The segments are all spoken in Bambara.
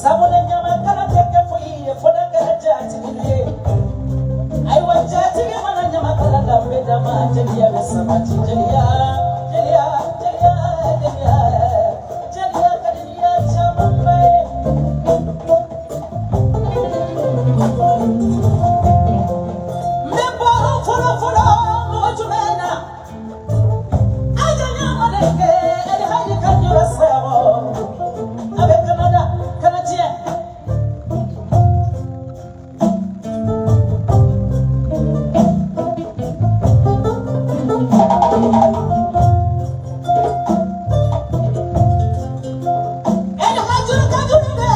Sabula ɲamakala tɛ kɛ foyi ye fo n'a kɛra jatigi ye. Ayiwa, jatigi mana ɲamakala danbe d'a ma, jeliya bɛ sabati. Jeliya, jeliya, jeliya, jeliya, jeliya ka di ni ya camanba ye. N bɛ baro fɔlɔ fɔlɔ mɔgɔ jumɛn na? A ka ɲamaden kɛ Alihaji Kanjura Sakɔ, a bɛ Kanada Kanadiɲɛ. Alihaji Kanjura bɛ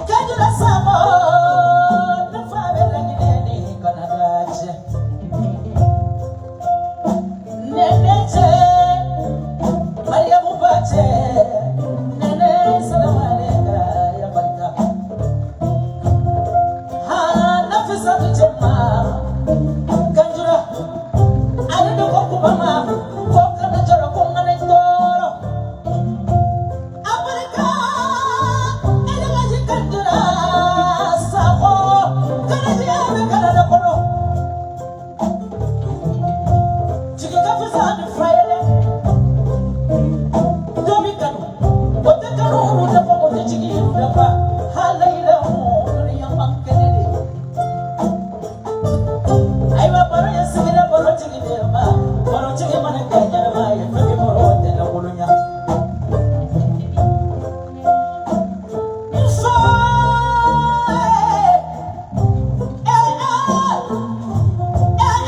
Kanjura Sakɔ, ne fa bɛ Laginɛ ni Kanada cɛ. Nɛnɛ cɛ, Mariyamu ba cɛ, nɛnɛ salamaleka ya barika. Ha, Nafisatu cɛ ma Kanjura, ale de ko kuma ma ko kana jɔrɔ, ko n kana tɔɔrɔ. A barika Elhaji Kanjura Sakɔ, Kanadiya bɛ Kanada kɔnɔ. Jigi ka fisa ni fa ye dɛ. Dɔ bi kanu, o tɛ kanu dafa, o tɛ jigi dafa. Halayila duniya man kɛnɛ de. Ayiwa, baro ye sigira baro tigi de ma. Baro tigi mana kɛ ɲɛnama ye, fɛn min baro tɛ lakolonya. N fa, ee ee ee,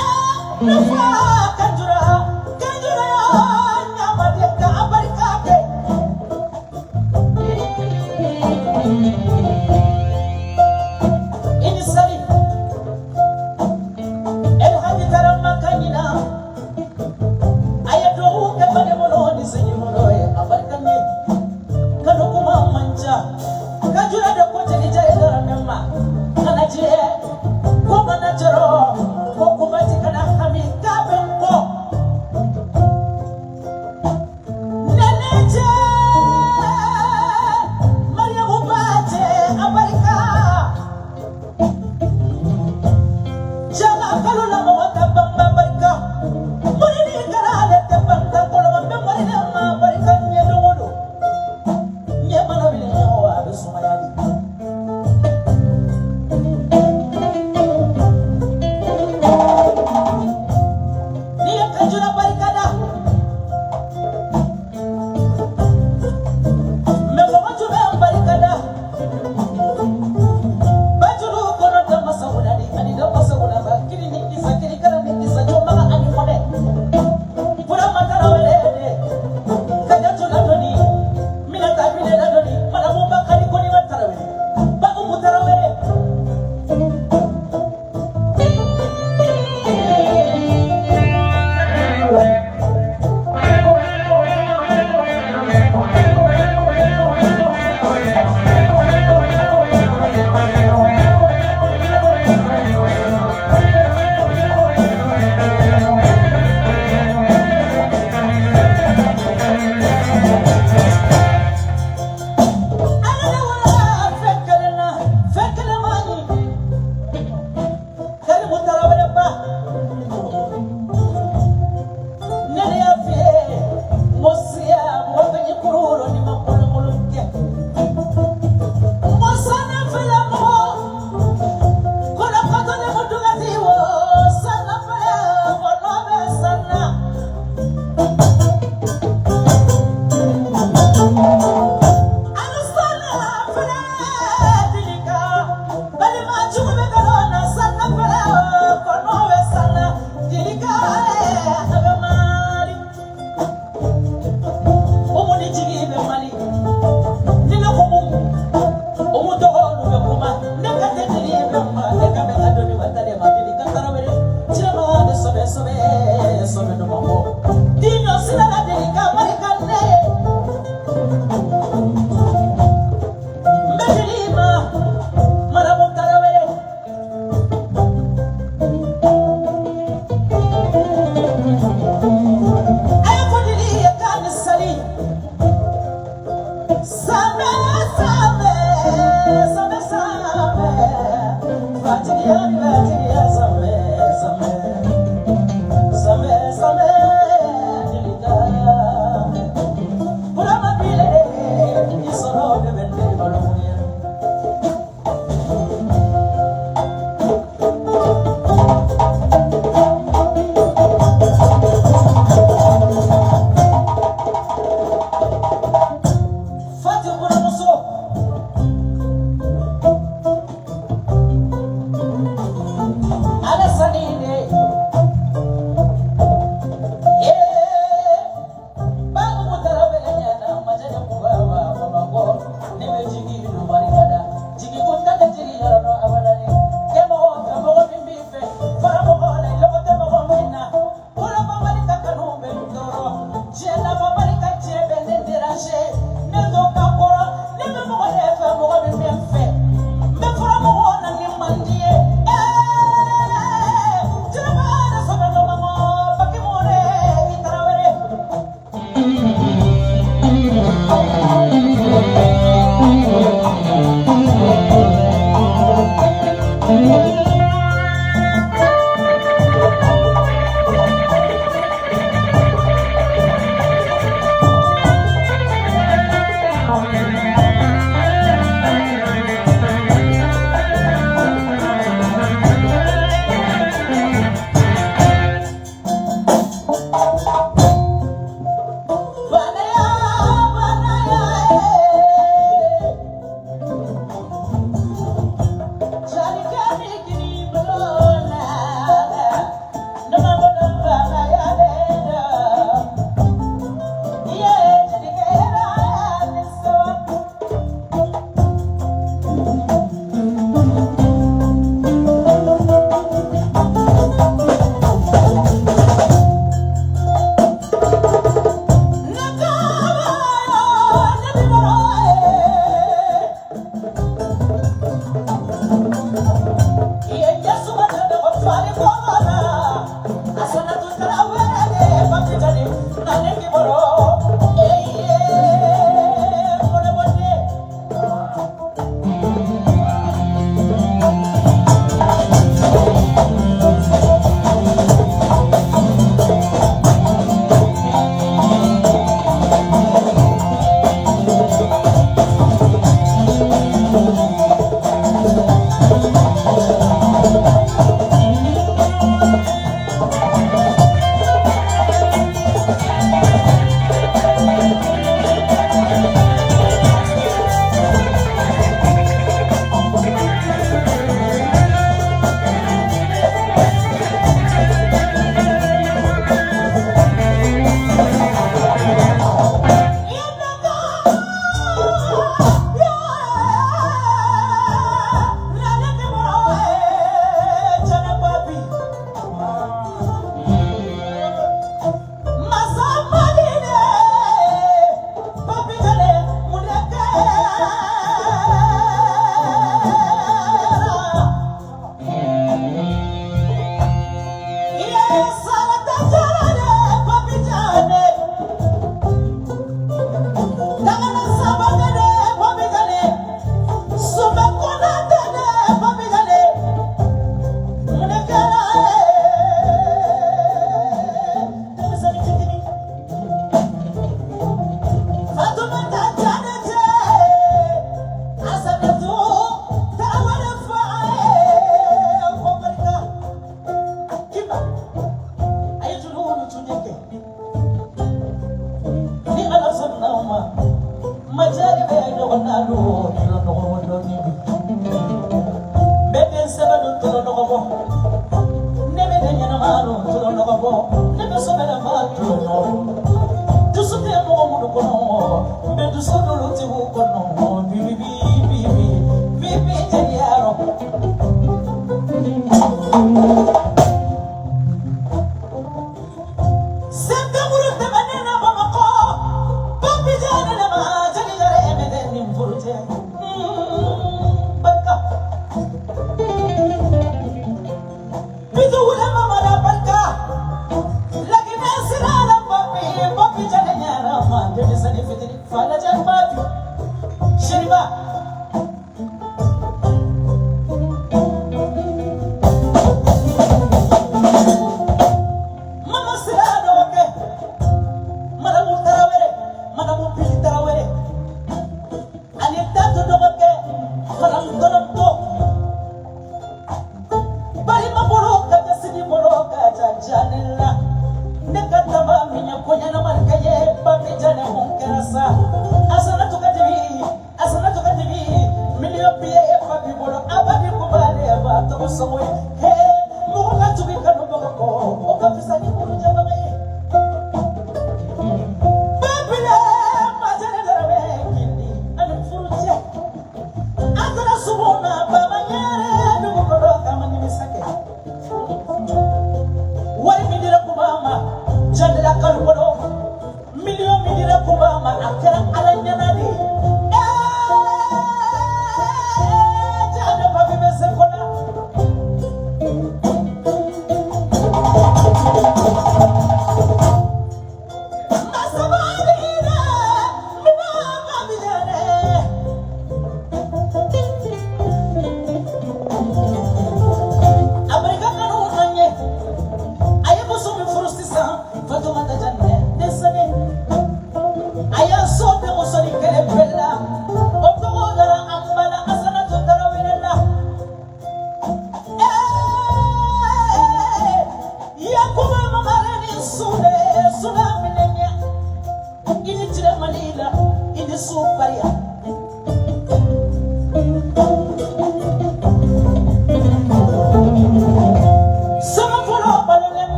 ne fa Kanjura, Kanjura ɲamaden ka a barika kɛ. I ni sali Elhaji taara Maka ɲina, a ye duwawu kɛ baden bolo ni seji bolo ye, a barika ɲɛ. Kanu kuma man ca. Kanjura de ko jeli ja ye dɔrɔn ne ma kana jɛ ko mana jɔrɔ ko kuma ti kana hami k'a bɛ n kɔ. Nɛnɛ cɛ, Mariyamu ba cɛ, a barika. Jama kalo la mɔgɔ tɛ banba barika. Mori ni kala ale tɛ ban ta kɔlɔn bɛ mori de ma barika ɲɛ don o don. Ɲɛ mana wuli o, a bɛ sumaya de.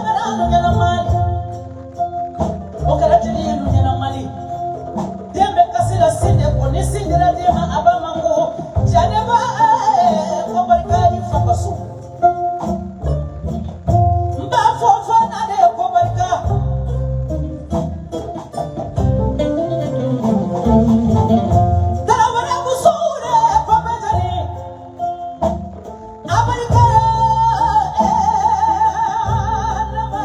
kɛra anw ɲɛna Mali, o kɛra jeli ye anw ɲɛna Mali. Den bɛ kasi la sin de ko, ni sin dira den ma, a b'a mango. Janeba, ko barika i fa ka so. N b'a fɔ fana de ko barika. Tarawele musow de ko bɛ jeni. A barika nama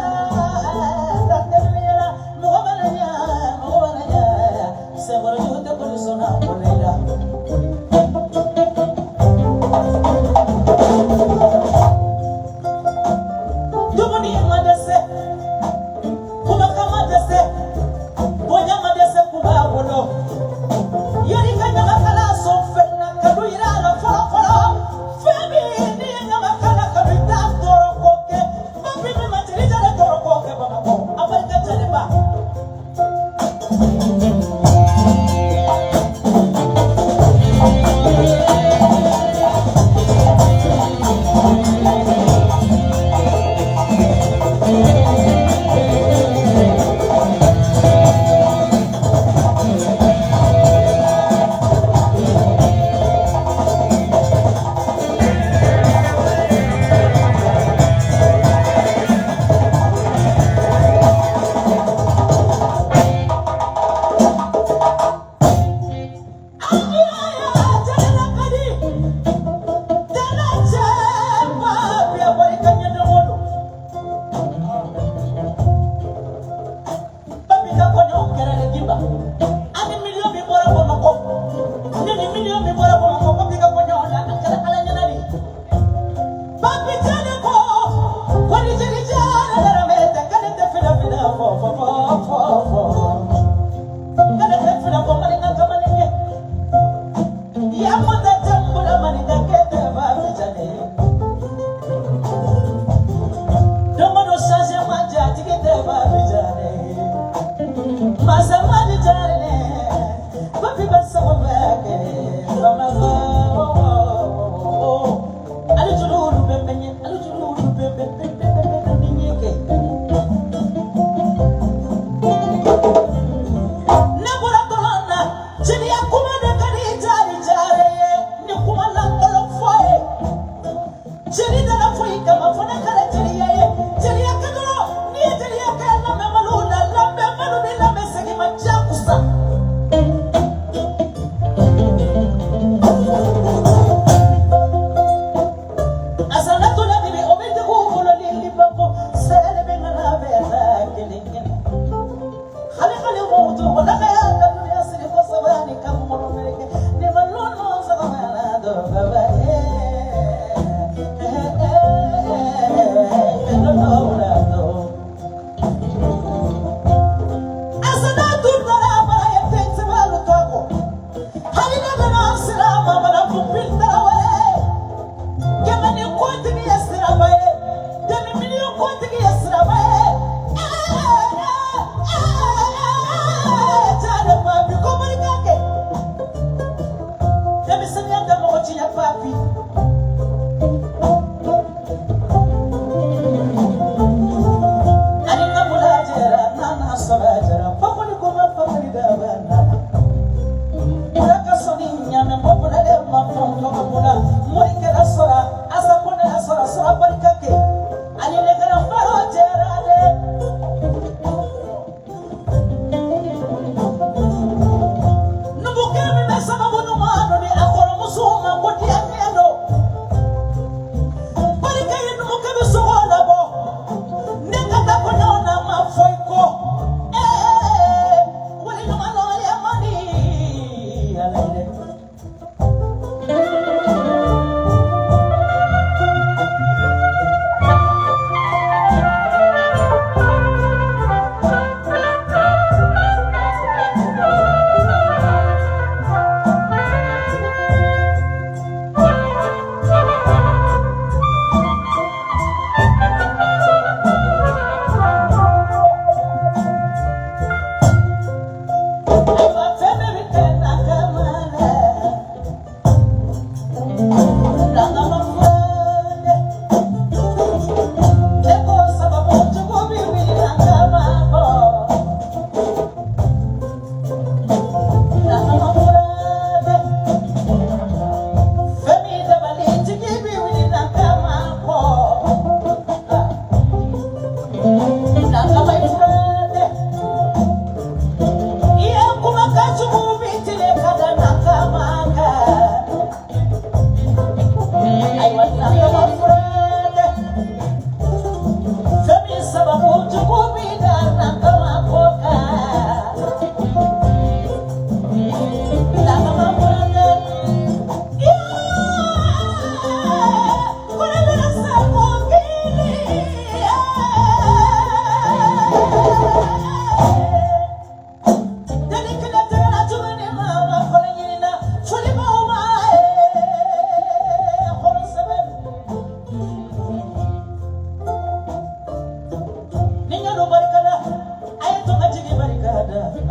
danteliyala, mɔgɔ mana ɲɛ, mɔgɔ mana ɲɛ. Senkɔrɔ jugu tɛ boli sɔnna ko ne la. Dumuni ma dɛsɛ, kumakan ma dɛsɛ, bonya ma dɛsɛ kun b'a bolo. Yanni ka ɲamakala sɔn fɛn na, kanu yira a la fɔlɔ fɔlɔ. Fɛn min n'i ye ɲamakala kanu, i t'a tɔɔrɔ ko kɛ. Papi min ma jeli jara tɔɔrɔ ko kɛ Bamakɔ. A barika Jaliba.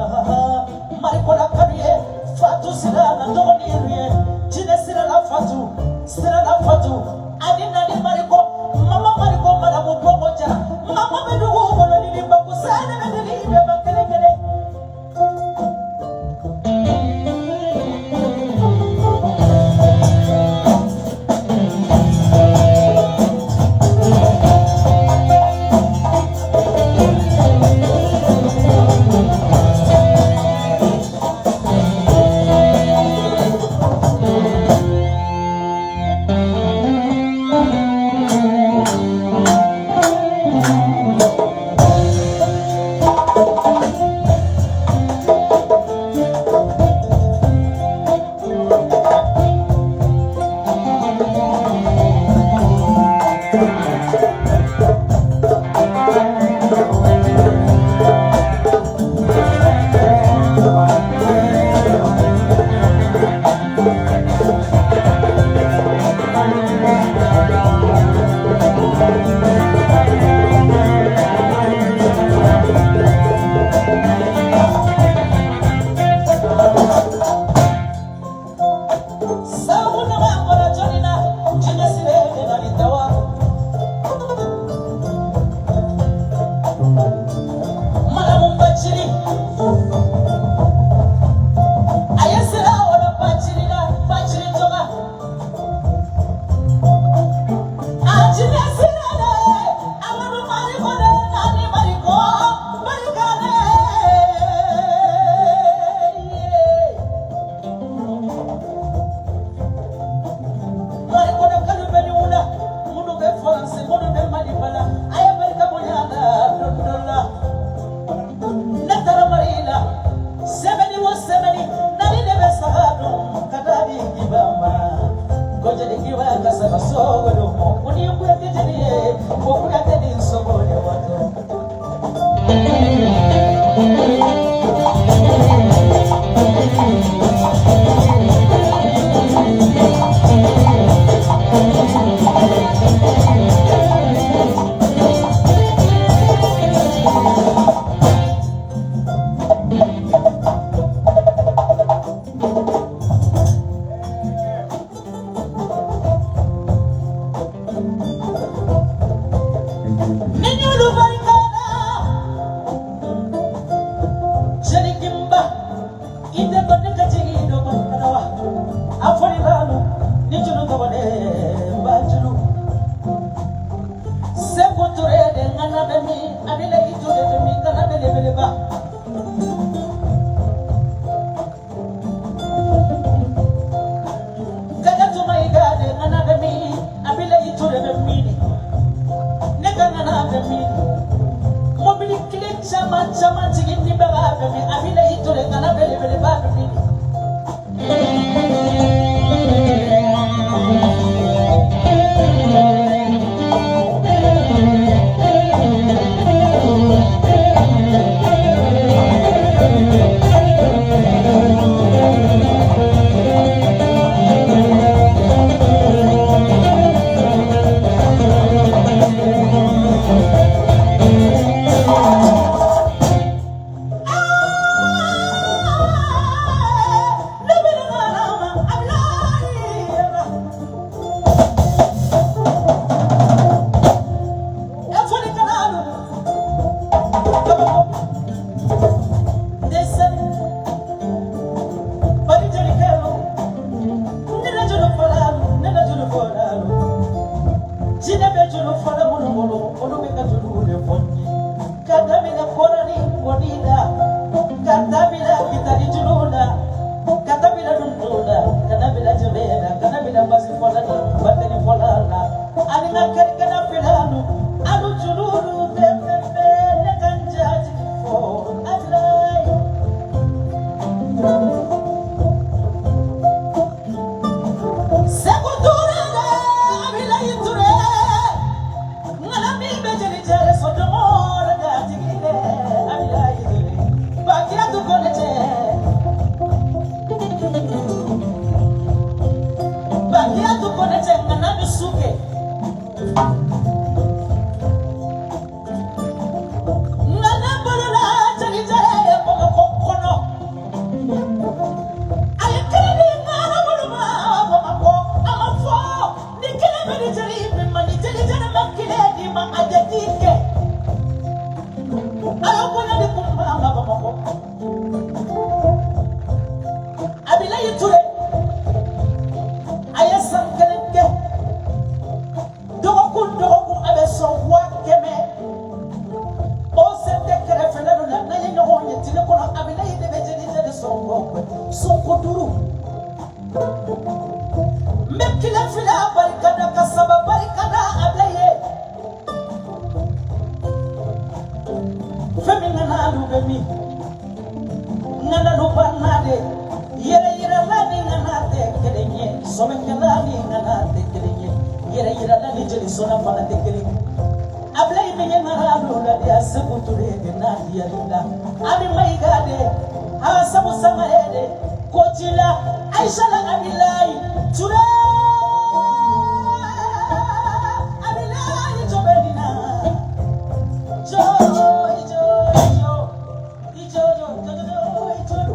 Ah! A ye bonya di kunba ma Bamakɔ. Abilayi Ture, a ye san 1 kɛ, dɔgɔkun dɔgɔkun a bɛ sɔn 100,000. O sen tɛ kɛrɛfɛla la, n'an ye ɲɔgɔn ye tile kɔnɔ, Abilayi de bɛ jeli jeli sɔn sunko 5. N bɛ kile 2 barika da, ka 3 barika da Abilayi ye. Fɛn min nana olu bɛ min nana lu banna de, yɛrɛ yirala ni ŋana tɛ kelen ye, sɔmɛkɛla ni ŋana tɛ kelen ye, yɛrɛ yirala ni jeli sɔnna fana tɛ kelen ye. Abilayi min ye ŋana lu la de, a Seku Ture de n'a diyar'i la, Abi Mayiga de, a Sabu Sangare de, Kotila Aisha la Abilayi Ture, Abilayi Jobelina Jo jo jo jo jo jo jo.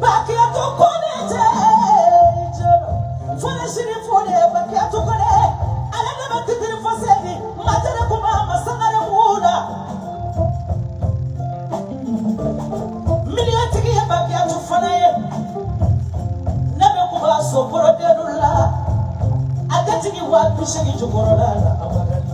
Bakiyatu Kone cɛ jolo fɔlɔ sini fɔlɔ Bakiyatu Kone, ale de bɛ titiri fɔsɛ di Majɛrɛ kuma ma Sangare wula miliyɔntigi ye Bakiyatu fana ye. Ne bɛ kuma so kɔrɔdenu la, a tɛ jigin 80,000 jukɔrɔla la abadani.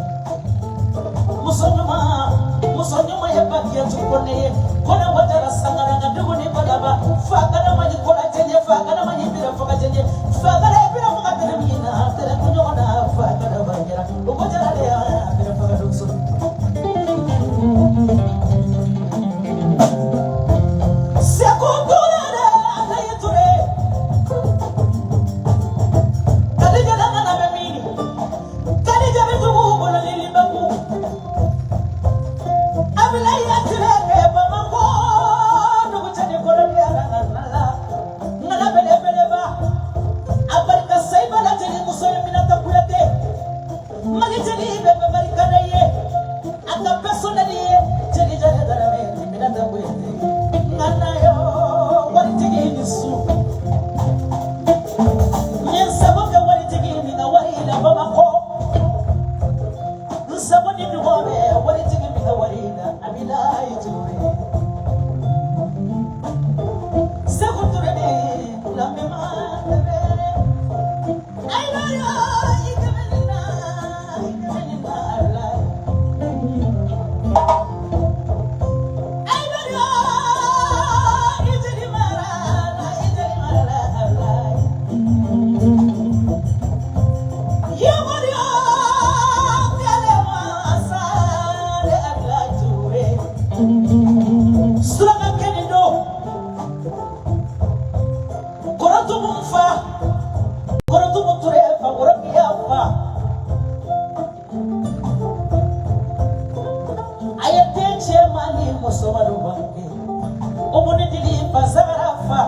Muso ɲuman, muso ɲuman ye Bakiyatu Kone ye. Kone wajara Sangara nka dugu ni balaba fa kana ma ni kola jɛnye, fa kana ma ni bira faga jɛnye, fa kana bira faga tɛrɛ min na tɛrɛ ko ɲɔgɔn na, fa kana ba jara o ko jara de ya bira faga dugu. Seku Ture de Abilayi Ture, Kadija la nana bɛ min, Kadija bɛ dugu bolo lilibaku. Abilayi a tile kɛ Bamakɔ dugu cɛ ni kɔrɔ ni ala nana la nana belebeleba a barika sayiba la jeli muso ye Minata Kuyate. Mali jeli bɛɛ bɛ barika da ye, a ka personnel ye jeli jale darame ni Minata Kuyate. Nana yo waritigi ni su n ye n sago kɛ waritigi ni ka wari la Bamakɔ, n sago ni dugawu bɛ waritigi min ka wari la Abilayi Ture. Seku Ture de lamɛnma dɛmɛ ayiwa yo i kɛmɛ ni na i kɛmɛ ni na Abilayi ayiwa yo i jeli mara la i jeli mara la Abilayi yamariya kɛlɛ masa de Abilayi Ture. Suraka kelen don Kɔrɔtumu fa, Kɔrɔtumu Ture fa, Kɔrɔkiya fa, a ye den cɛman ni musoman dɔ bange, Omoni dili fa, Sagara fa,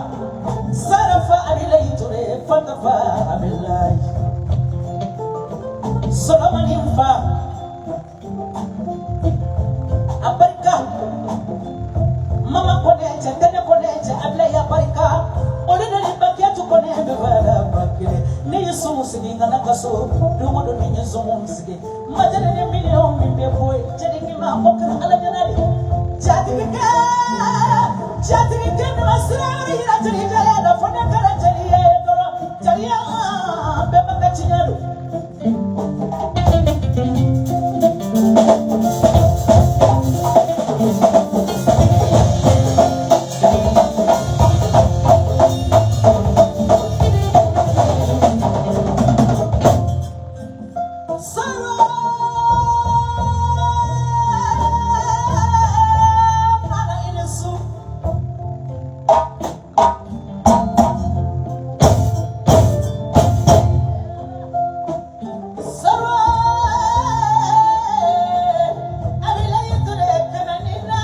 Sara fa Abilayi Ture, Fanta fa Abilayi, Solomani fa, a barika Mama Kone cɛ, Tɛnɛ Kone cɛ, Abilayi a barika olu de ni Bakiyatu Kone bɛ baara ba kelen. Ne ye so sigi n kana ka so don o don, ne ye so sigi Majɛrɛ ni miliyɔn min bɛ bɔ yen, jeli ma o kɛra Ala ɲɛna de. Jatigikɛ, jatigikɛ ne ma sira wɛrɛ yira jeli jara la fo ne kɛra jeli ye dɔrɔn. Jeliya bɛɛ ma kɛ tiɲɛ don. Saro nana i ni su. Saro Abilayi Ture kɛmɛ ni na.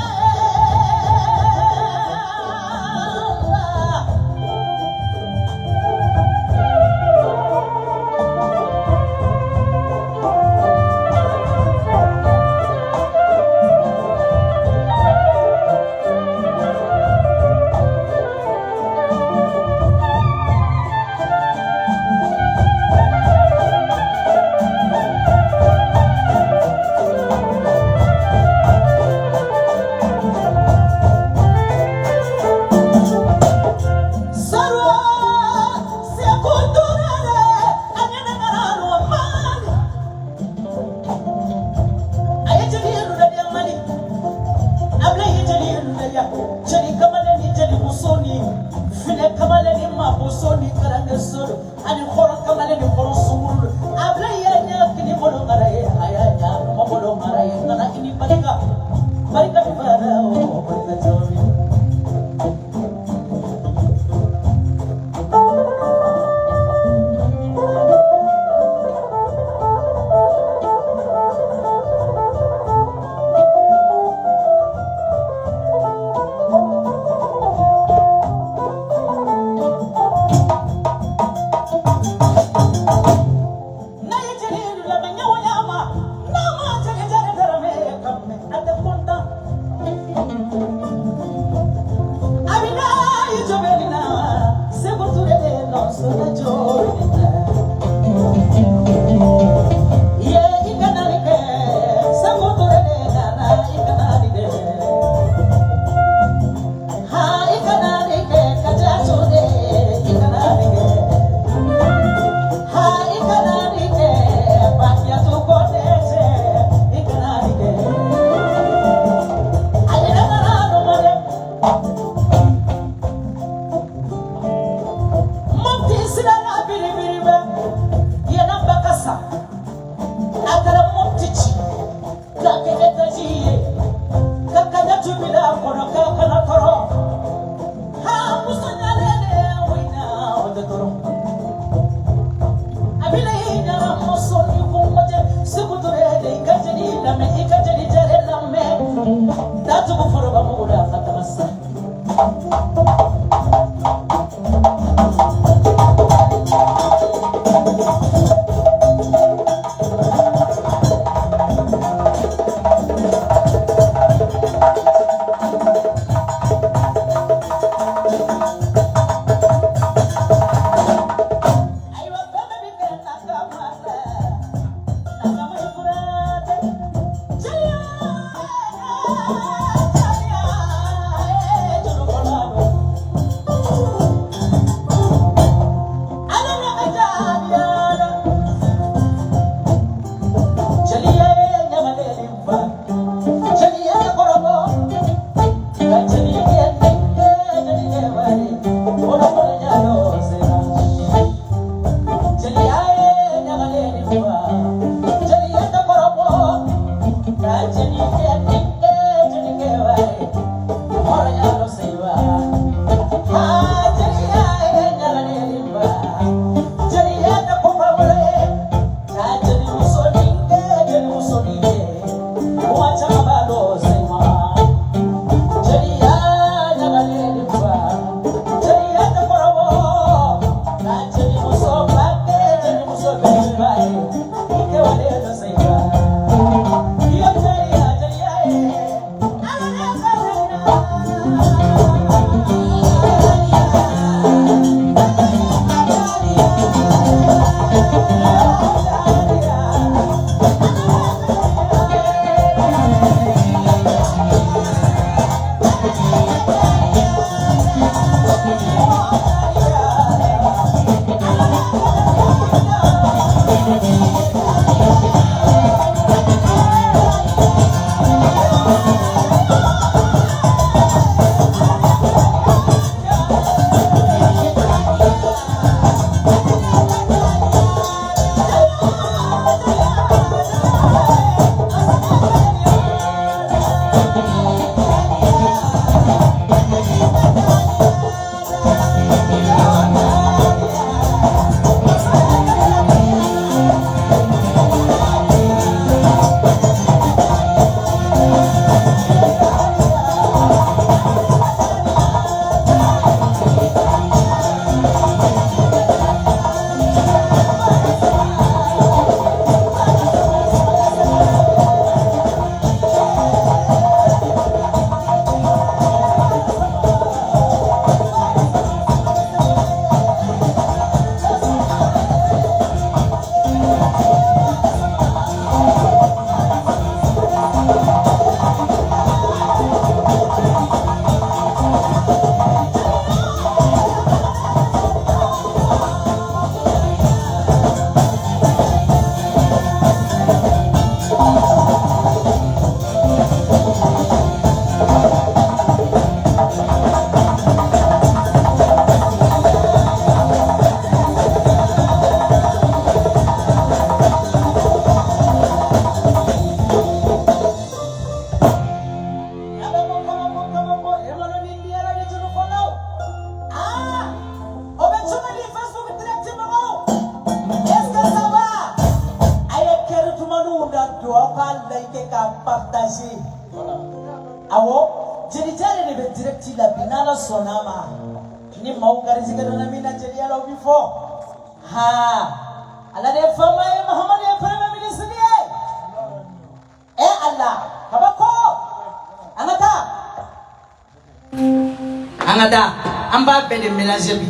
Mélanger bi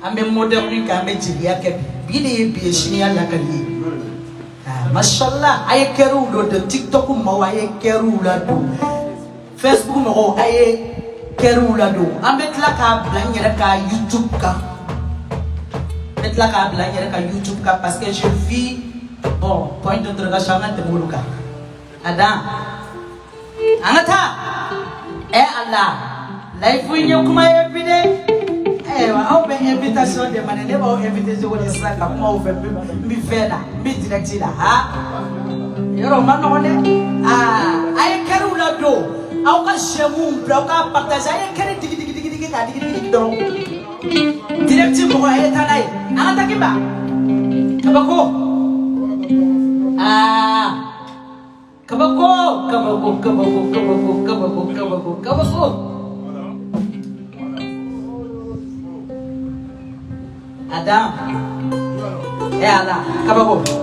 an bɛ moderne kɛ an bɛ jeliya kɛ bi bi de ye bi ye sini y'a lakali ye. Ah, mashallah, a ye kɛriw don de TikTok mɔgɔw, a ye kɛriw ladon, Facebook mɔgɔw, a ye kɛriw ladon. An bɛ tila k'a bila n yɛrɛ ka YouTube kan, n bɛ tila k'a bila n yɛrɛ ka YouTube kan parce que je vis bon point d'interrogation. An ka tɛmɛ olu kan a dan an ka taa. Ɛ Ala, live in ye kuma ye bi dɛ. Ayiwa, aw bɛ invitation de ma, ne b'aw invité cogo di sisan ka kuma aw fɛ? N bɛ fɛn na, n bɛ direct la. Ha, yɔrɔ o ma nɔgɔn dɛ. Aa, a ye kɛriw ladon, aw ka j'aime bila, aw k'a partager. A ye kɛri digi digi digi digi k'a digi digi digi dɔrɔn. Direct mɔgɔ, a ye taa n'a ye. An ka taa Kiba kabako. Aa, kabako, kabako, kabako, kabako, kabako, kabako, kabako. A dan e Ala kabako.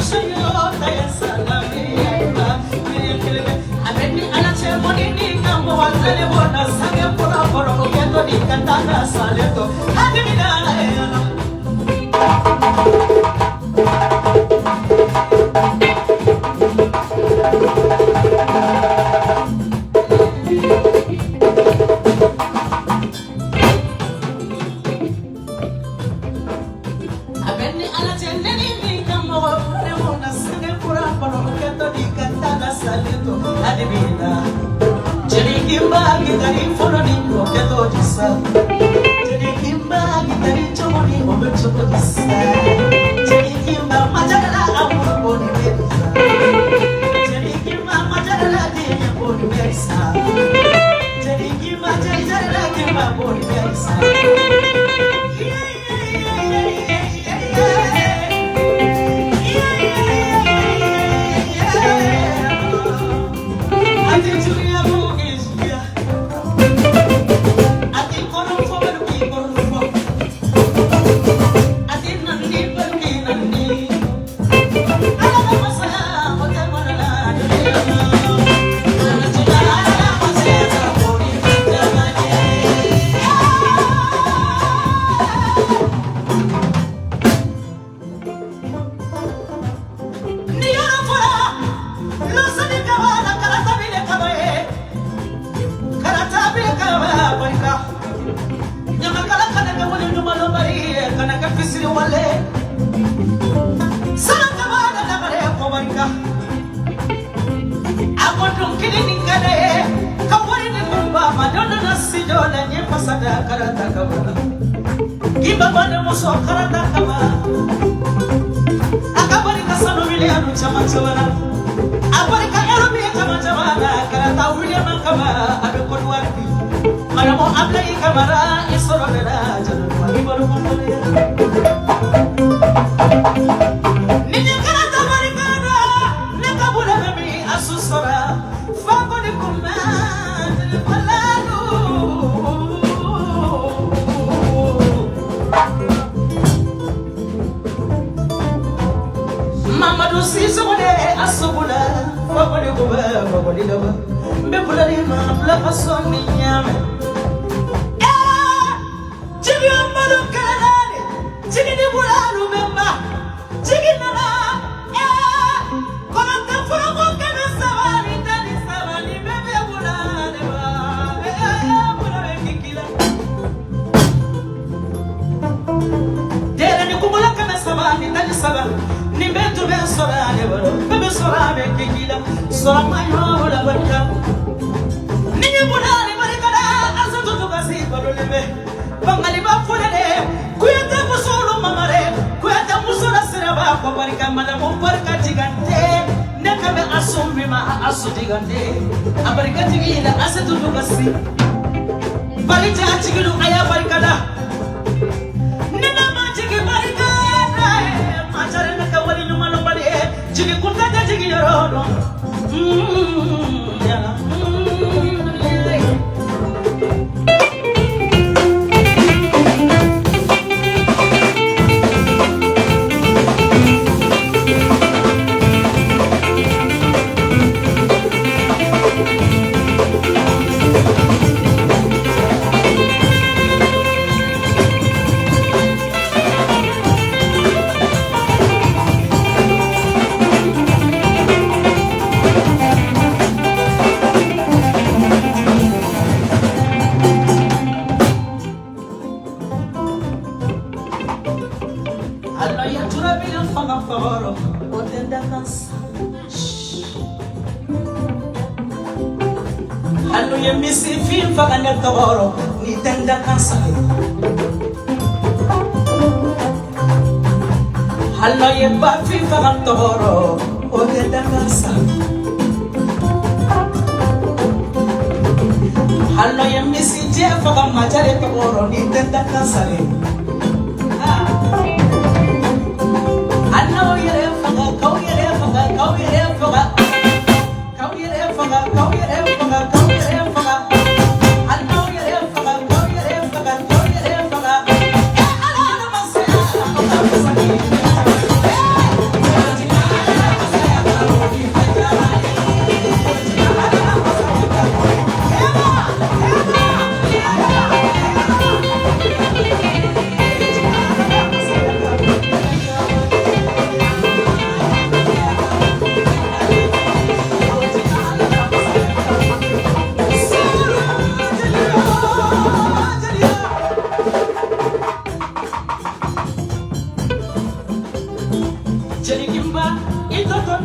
Hey!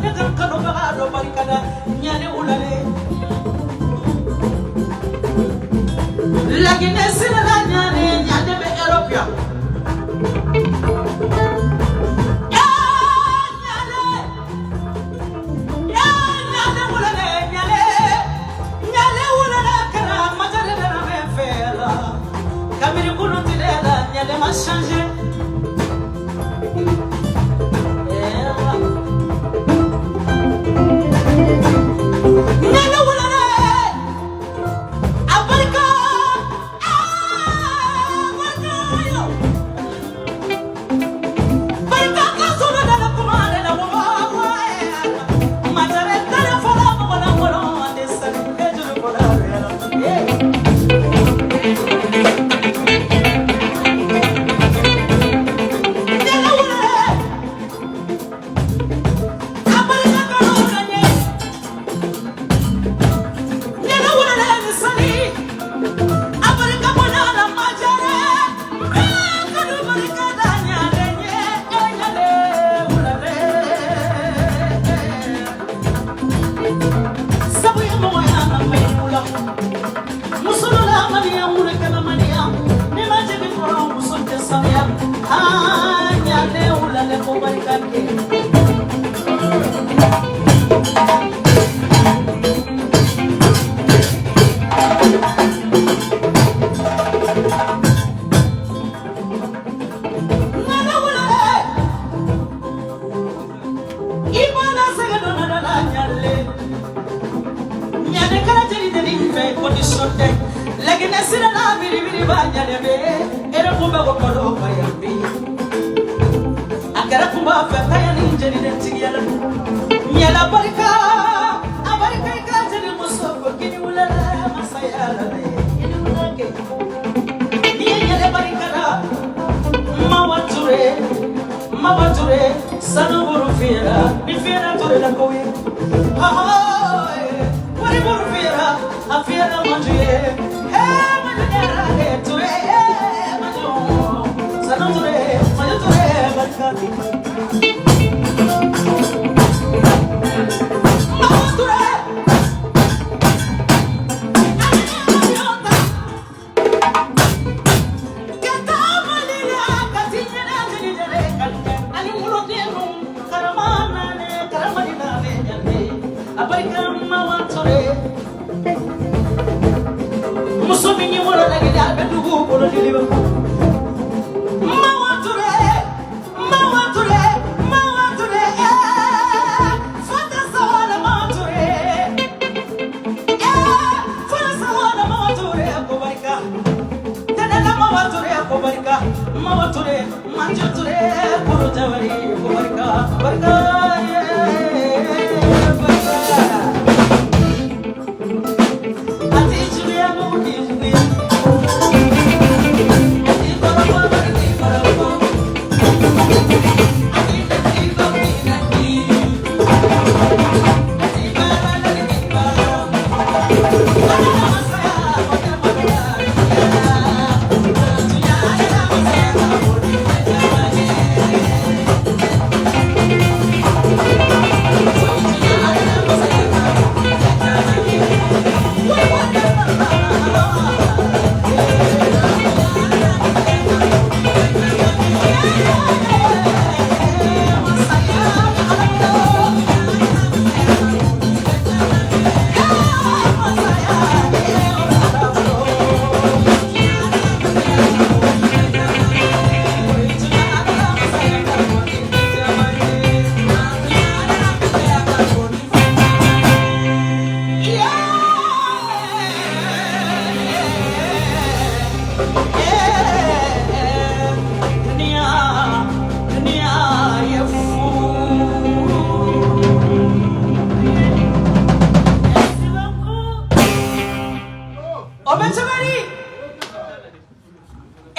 Ne ka kanubaga dɔ barika da ɲani wulale. Laginɛ sirala ɲani ɲani bɛ Europe yan. Kabini kunun tile la ɲale ma changer. Ɲale wulale a barika a barika yo barika ka sɔrɔ da la kuma de la wa matare tare fɔlɔ mɔgɔ lankolon tɛ sani kɛ juru kɔlɔ la.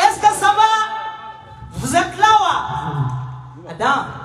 Est-ce que ça va? Vous êtes là, wa? Adam.